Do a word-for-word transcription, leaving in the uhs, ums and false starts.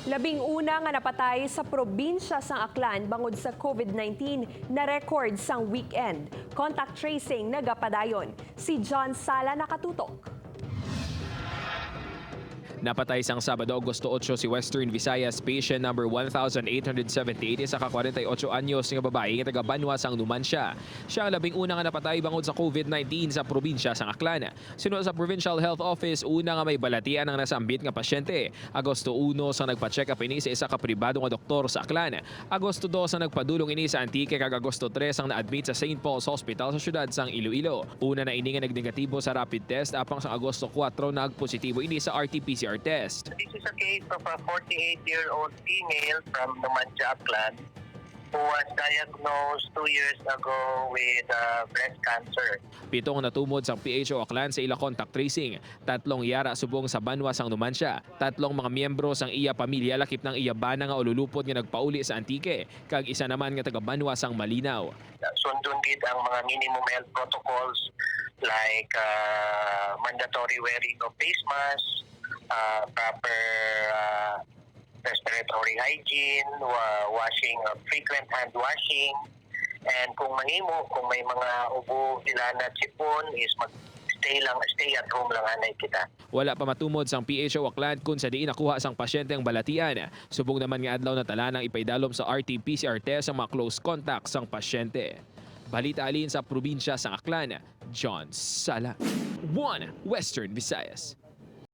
Labing una nga napatay sa probinsya sang Aklan bangod sa COVID nineteen na record sang weekend. Contact tracing nagapadayon. Si John Sala nakatutok. Napatay sang Sabado, Agosto otso, si Western Visayas patient number one thousand eight hundred seventy-eight, isa ka forty-eight anyos nga babayi nga taga Banwa sang Numancia. Siya ang labing una nga napatay bangod sa COVID nineteen sa probinsya sang Aklan. Suno sa Provincial Health Office, una nga may balatian ang nasambit nga pasyente. Agosto uno sang nagpa-check up ini sa isa ka pribado nga doktor sa Aklan. Agosto dos ang nagpadulong ini sa Antique, kag Agosto tres ang na-admit sa Saint Paul's Hospital sa siyudad sang Iloilo. Una na ini nga nagnegatibo sa rapid test, apang sa Agosto kuwatro nagpositibo ini sa R T P C R test. This is a case of a forty-eight-year-old female from Numancia, Aklan, who was diagnosed two years ago with uh, breast cancer. Pito ang natumod sang P H O Aklan sa ila contact tracing. Tatlong yara subong sa Banwa sang Numancia. Tatlong mga miyembro sang iya pamilya lakip nang iya bana nga ululupod nga nagpauli sa Antique, kag isa naman nga taga Banwa sang Malinaw. Sundon gid ang mga minimum health protocols like uh, mandatory wearing of face mask, uh, proper uh, respiratory hygiene, wa- washing, uh, frequent hand washing, and kung mahimo, kung may mga ubo sila na sipon, is mag stay lang, stay at home lang anay kita. Wala pa matumod sang P H O Aklan kung sa diin nakuha sang pasyente ang balatian. Subong naman nga adlaw na talanang ipaidalom sa R T P C R test ang mga close contact sang pasyente. Balita halin sa probinsya sang Aklan, John Sala. One Western Visayas.